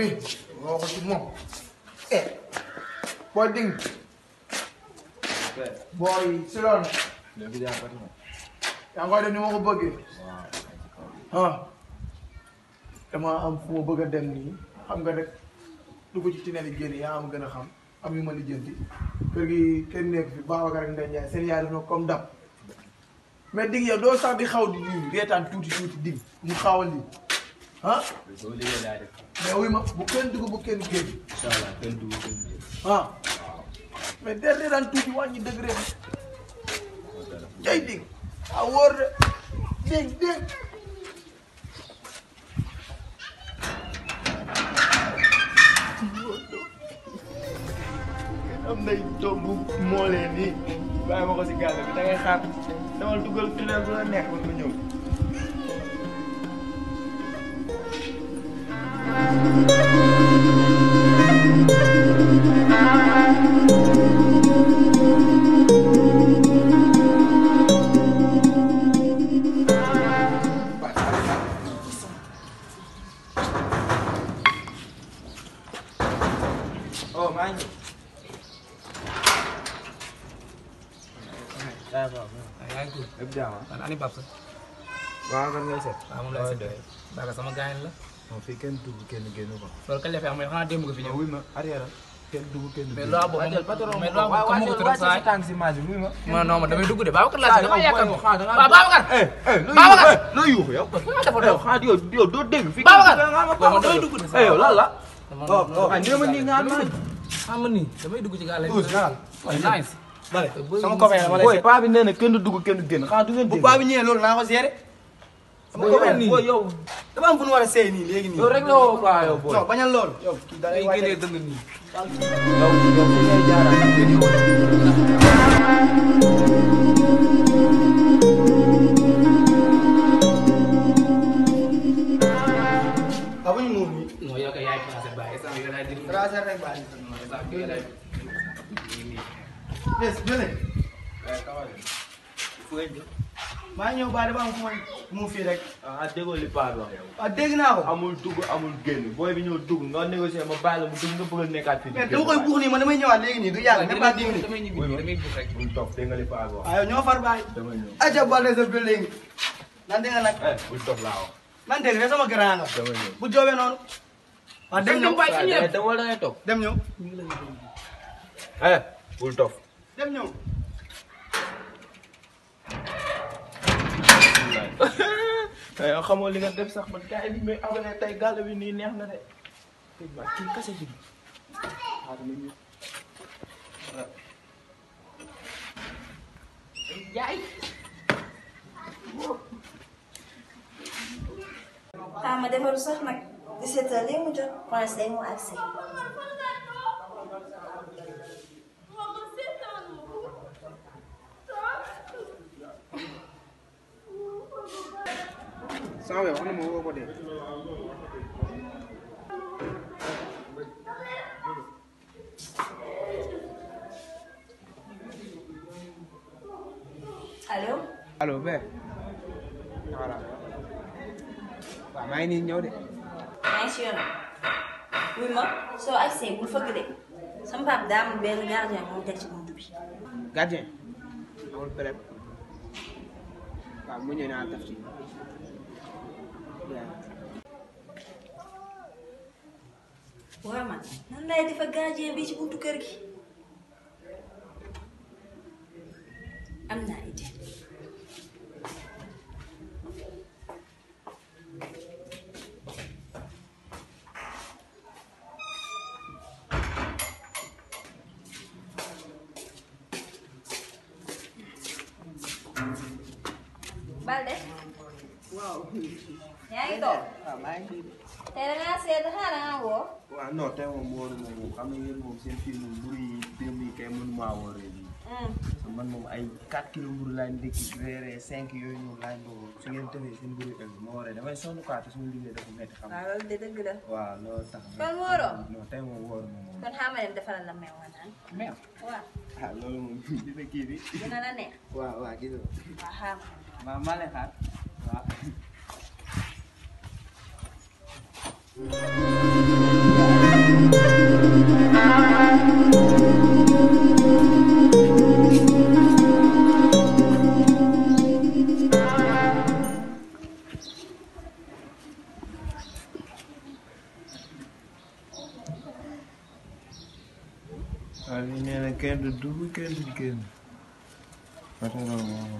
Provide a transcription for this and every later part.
bi moo ko ci moom booy ding booy si loolu yaa ngi koy def ni ma ko bëggee dama am fu ma bëgg a dem nii xam nga rek dugg ci tineli génn yaa am gën a xam am yu ma lijjanti kër gi kenn nekk fi Babacar ak Ndeye Ndiaye seen yaay def na comme dab mais dig yow doo sax di xaw di reetaan tuuti dig mu xawal lii mais wuy ma bu kenn dugg bu kenn génn inshallah kenn dugg kenn génn mais der reetaan tuuti wàññi dëgg rek jay dig a wóor de dégg am nay doom bu moolee nii bàyyi ma ko si gàll bi da ngay xaar dama dugal tunnel bu la neex ba nga ñëw. oh maa ngi yaa ngi tudd. lépp jaam ah. man ani Babsa. waaw kan ngay seet. waaw moom lay seet. Babsa sama gaañ la. non fii kenn dugg kenn génn ko. loolu kañ la fi am mais xanaa démb nga fi ñëw. wuy ma arrière kenn dugg kenn génn. mais loo boobu mais loo boobu comme ko sa tànk si maaj wuy ma. non non damay dugg de Babacar laa si dama yaakaar ko. waaw Babacar. Babacar loo yuuxu yow. dafa doon xanaa yow doo dégg fii. Babacar man damay dugg de. yow lan la. dama nii nga xam ni damay dugg ci gaal nice. Bale sama copain la ma lay seet. paa bi nee na kenn dugg kenn génn xanaa du ngeen bu paa bi ñëwee loolu naa ko gérer. sama copain nii yow dama am fu ñu war a seey nii léegi nii. yow rek la woo quoi yow booy. non bañal loolu. yow kii da lay génnee dëng nii. yow fi ngay jaaraat. ah bu ñu muur nii. non yow kay yaay tracé bàyyi instant yii laay déglu. tracé rek bàyyi. instant yii laay yes jëlee. maa ngi ñëw ba dafa am fu ma mu fii rek. ah déggoo li paa bi wax yow. ah dégg naa ko. amul dugg amul génn booy bi ñëw dugg nga négocier ma bàyyi la mu dugg nga bëgg a nekkaat fii. mais dama koy buux nii man damay ñëwaat léegi nii du yàgg même pas 10 minutes. damay ñibbi damay buuf rek. bul toog dégg nga li paa bi wax. ah yow ñoo far bàyyi. dama ñëw. aja Balde sa building. nan dégg nga nag. bul toog laa wax. man dégg nga sama grand nga. dama ñëw. bu joobee noonu. waaw dem ñëw dama wala da ngay toog. dem ñëw. bul toog. dem ñëw. yow xamoo li nga def sax man gars yi mais abonné tey gàll bi nii neex na de. kii kase bi. ma defaru sax nag 17 heures léegi mu jot prince day mu agsi sama yow ana ma woo ko de. allo. allo Ber. voilà. waaw maa ngi nii ñëw de. maa ngi si yoon wuy ma soo agsee bul fëgg de sama papa daa am benn gardien moom teg ci buntu bi. gardien. amul problème. waaw mu ñëw naa taf ci. waaw man nan lay defa gardien bi ci buntu kër gi am naa idée. Balde. waaw. yaa ngi toog. waaw maa ngi nii. tey da ngaa seet xanaa da ngaa woo. waaw non tey moom wóoruma moom xam nga yéen moom seen fii moom mburu yi démb yi kay mënumaa wooree nii. man moom ay 4 kilos mburu laay ndékki reeree 5 yooyu noonu laay ndogoo su ngeen defee seen mburu ëllëg ma wooree damay sonn quoi te suñu liggéey dafa métti xam nga. waaw loolu de dëgg la. waaw loolu tax. kon wóoroo. non tey moom wóoruma moom. kon xaaral ma dem defaral la meew naan. meew. waaw. ah loolu moom dina kii bi. dina la neex. waaw waaw gis nga. waaw xaaral ma. maa lay xaar. waaw. kenn du dugg kenn du génn patron moo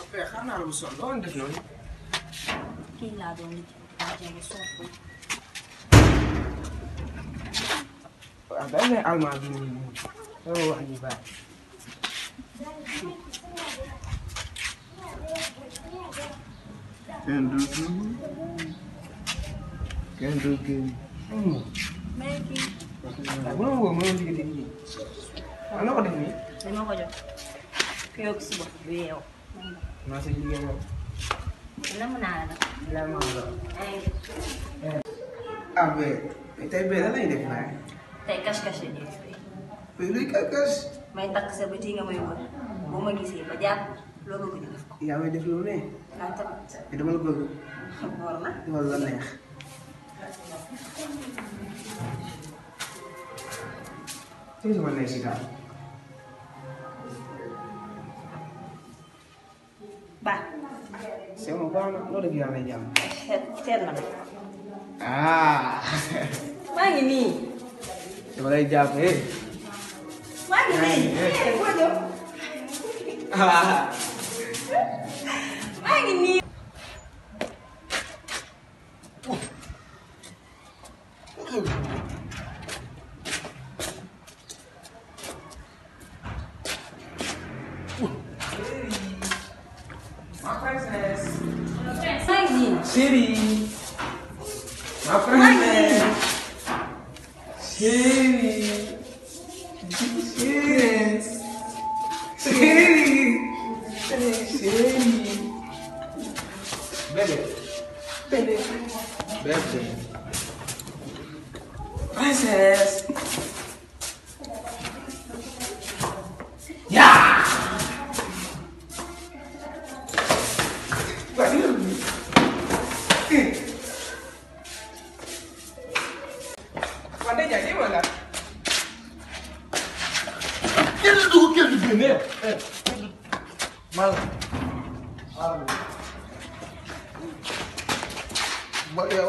après xam naa la bu sonn loolu def noonu. kii laa doon nit ñi sonn. waaw day lay almaa bi nii loolu wax ñu baax. kenn du dugg kenn du génn mais kii. waaw bu ma woo mënoon digg digg nii. waaw noo ko def nii. dañ ma ko jox. ku yokk suba du yeewu. maa sa jigéen moom. namm naa la nag. yaa ma la. ay ah mais tey bee lan lay def naa. tey cache-cache nii. mais luy kakas. may takk sa bët yi nga may wër. boo ma gisee ba jàpp loolu bëgg ñu def ko. yaa may def loolu ne. ah tamit. te dama la bëgg. war na. dama la neex. tey sama neex si daal. ba. c'est bon baax na loolu dëgg yàlla jàmm. seet na nag. ah. maa ngi nii. dama lay jàpp eh. maa ngi nii. boo ñëw. ah. maa ngi nii. Ma princesse. maa ngi nii. Chérie. Ma princesse. Chérie. Chérie. Chérie. Chérie. Bébé. Bébé. Bébé. Princesse. Yeah. What are you doing? What are you doing? kenn du dugg kenn du génn mal ba yow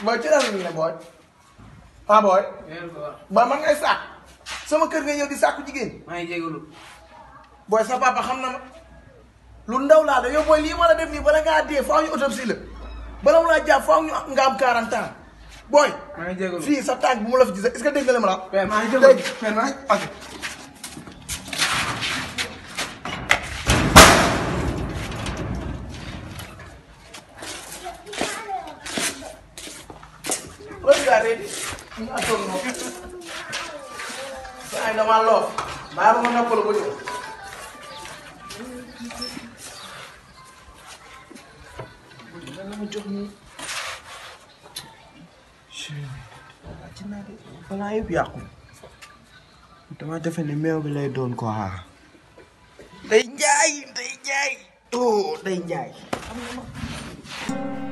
booy ci lan la booy ah booy ba man ngay sàkk sama kër nga ñëw di sàkku jigéen maa ngi jégalu. booy sa papa xam na ma lu ndaw laa la yow booy lii ma la def nii bala ngaa dee faaw ñu autopsie la bala mu laa jàpp faaw ñu nga am 40 ans booy maa ngi jégalu. fii sa tànk bu mu la fi gis est-ce que dégg nga li ma la wax. Père maa ngi jégalu. Père maa ngi ok. Regardez, ñu atoon moom sa ay dama loof bàyyi ba ma noppalu ba ñëw dana ma jox nii ci naa de balaa yëpp yàqu dama defe ne meew bi lay doon ko xaar day njaay oh day njaay xam nga ma